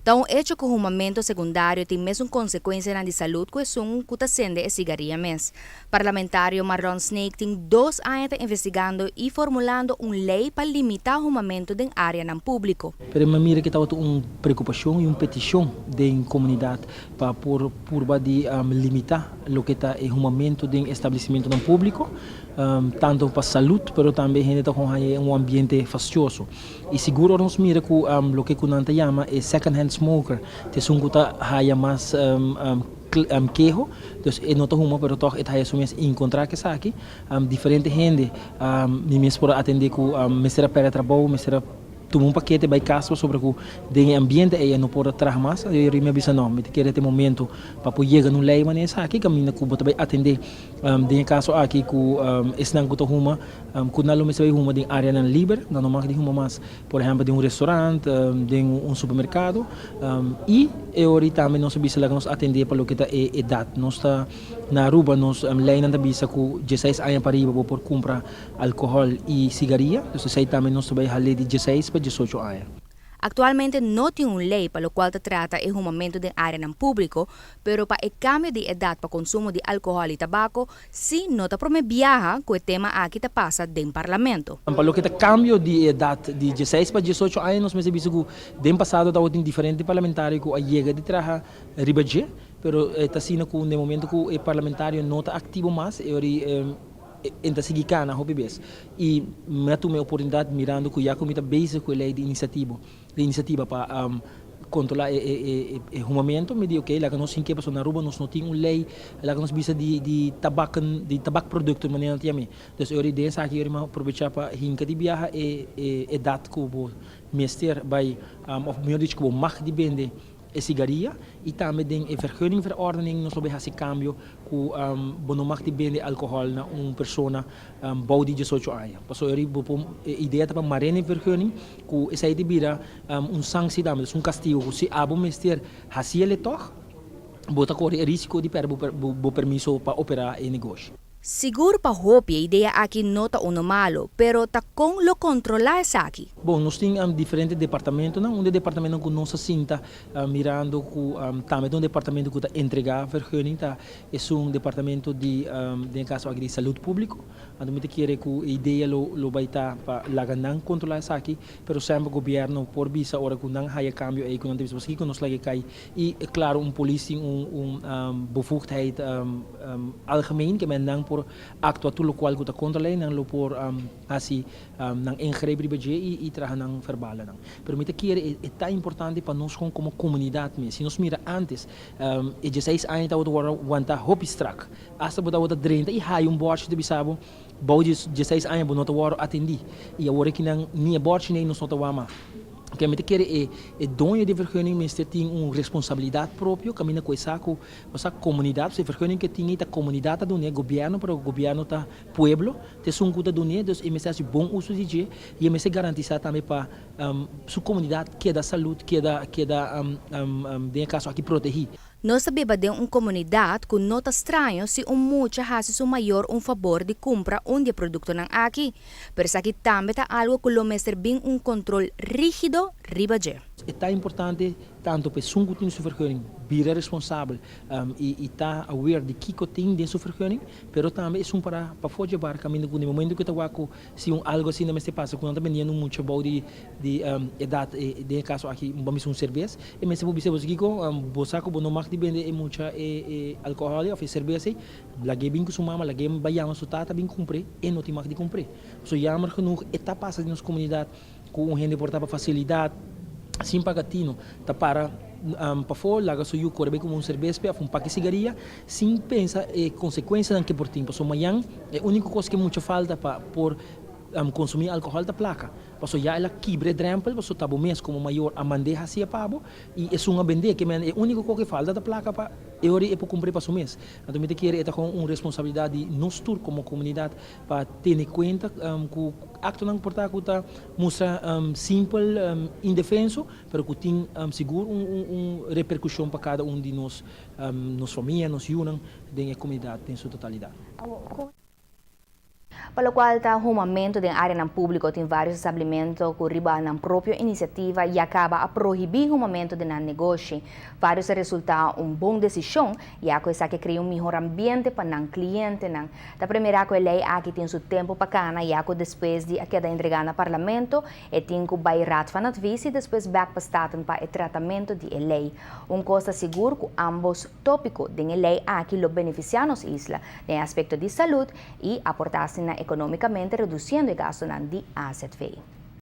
Ta un hecho cu humamento secundario tin mesun consecuencianan di salud cu esun cu ta cende e sigaria mes. Parlamentario Marlon Sneek tin 2 aña ta investigando y formulando un ley pa limita humamento den areanan publico. Pero mi mira cu tabata un preocupacion y un peticion di comunidad pa por purba di limita loke ta e humamento den establecimento publico, tanto pa salud, pero tambe hende ta cu un ambiente fastioso. Y sigur nos mira cu loke cu nan ta yama e second hand smoker, ta esun cu ta haya mas keho, dus e no ta huma, pero toch e ta haya su mes encontra cu esaki, diferente hende, mi mes por atende cu mester a perde trabou, mester a tuma un pakete bay cas sobre cu den ambiente ey no por traha mas. Y mi a bisa no, mi kier e momento pa por yega na un ley manera esaki, caminda cu bo ta bay atende den caso aki cu esnan cu ta huma, cu nan lo mester bay huma den areanan liber, nan no mag di huma mas, por ehempel, den un restaurant, den un supermercado. Y e tambe nos a bisa laga nos atende pa loke ta e edad. Nos ta na Aruba, nos leynan ta bisa cu 16 aña pariba bo por cumpra alcohol y sigaria, dus esey tambe nos ta bay hal'e di 16 pa 18 aña. Actualmente no tin un ley pa locual ta trata e humamento den areanan publico, pero pa e cambio di edad pa consumo di alcohol y tabaco, si no ta prome biaha cu e tema aki ta pasa den parlamento. Pa loke ta cambio di edad di 16 pa 18 aña, nos mester bisa cu den pasado tabatin diferente parlamentario cu a yega di traha riba dje, pero ta asina cu na momento cu e parlamentario no ta activo mas, e e ta sigui cana hopi bes. Y mi a tuma e oportunidad mirando cu ya cu mi ta bezig cu e ley di iniciativa pa controla e humamento, mi di: "Ok, laga nos sinke, pasobra na Aruba nos no tin un ley, laga nos bisa di tabak, di tabakproducten manera nan ta yama. Dus e idea aki mi a aprovecha pa hinka di biaha e edad cu bo mester bay, of mihor dicho, cu bo mag di bende e sigaria, y tambe den e vergunningverordening nos lo bay haci cambio cu bo no mag di bende alcohol na un persona bou di 18 aña. Pasobra e idea ta pa mar'e na vergunning cu esey ta bira un sanctie tambe, dus un castigo cu si abo mester haci'e toch, bo ta core e risico di perde bo permiso pa opera e negoshi. Sigur pa hopi e idea aki no ta uno malo, pero ta con lo controla esaki? Bon, nos tin diferente departamento, no? Un departamento cu nos sinta mirando cu tambe un departamento cu ta entrega vergunning, ta e un departamento di, den caso aki, di salud publico. Anto mi ta kere cu e idea lo bay ta pa laga nan controla esaki, pero semper gobierno por bisa ora cu nan haya cambio ey cu nan ta bisa pasobra cu nos laga cay. Y claro, un politie un bevoegdheid algemeen, kiermen nan por actua tur locual cu ta contra ley, nan lo por haci nan ingreep riba dje y traha nan verbalen. Pero mi ta kere e ta importante pa nos como comunidad mes. Si nos mira antes, e 16 aña tabata wanta hopi strak. Hasta bo tabata drenta y haya un bordje ta bisa bo, bou di 16 aña bo no ta wordo atendi. Y awor aki nan ni e bordje nee nos no ta wama. Cu mi ta kere e doño di vergunning mester tin un responsabilidad propio, caminda cu esaki, osea, comunidad, e vergunning cu tin ta comunidad ta dune, gobierno, pero gobierno ta pueblo, ta esun cu ta dune, dus e mester haci bon uso di dje, y e mester garantisa tambe pa su comunidad keda salud, keda, den caso aki, protegi. Nos ta biba den un comunidad cu no ta straño si un mucha haci su mayor un favor di cumpra un di e productonan aki. Pero esaki tambe ta algo cu lo mester bin un control rigido riba dje. Ta importante tanto pa esun cu tin su vergunning bira responsabel y ta aware di kico tin den su vergunning, pero tambe esun pa for di bar caminda cu na momento cu ta wak si un algo asina mester pasa cu nan ta bendiendo mucha bou di edad, den caso aki ban bisa un cerveza, e mester por bisa: "Bo kico, bo sa cu bo no mag di bende e mucha e alcohol of e cerveza, lag'e bin cu su mama, lag'e bay yama su tata bin cumpre, e no tin mag di cumpre." So jammer genoeg e ta pasa den nos comunidad cu un hende por ta pa facilidad, sin paga tino, ta para pafo, laga su yiu core bay cumpra un cerveza of un paki sigaria, sin pensa e consecuencianan cu por tin. Pasobra mañan e unico cos cu mucha falta pa por consumi alcohol ta placa. Paso ya el a kibra e drempel, paso ta bo mes como mayor a mand'e haci pa bo, y esun a bende, kiermen e unico cos cu falta ta placa pa e ora e por cumpra pa su mes. Anto mi ta kere e ta gewoon un responsabilidad di nos tur como comunidad pa tene cuenta cu actonan por ta cu ta mustra simpel, indefenso, pero cu tin sigur un repercusion pa cada un di nos, nos famia, nos yiunan den e comunidad den su totalidad. Pa loke ta humamento den area publico, tin varios establecimento cu riba nan propio iniciativa ya caba a prohibi humamento den nan negoshi. Varios a resulta un bon decision, ya cu esaki ta crea un miho ambiente pa nan clientenan. Ta premira cu e ley aki tin su tempo pa cana, ya cu despues di a keda entrega na parlamento, e tin cu bay Raad van Advies y despues back pa Staten pa e tratamento di e ley. Un cos ta sigur, cu ambos topico den e ley aki lo beneficia nos isla den aspecto di salud y aporta economicamente, reduciendo e gasto di AZV.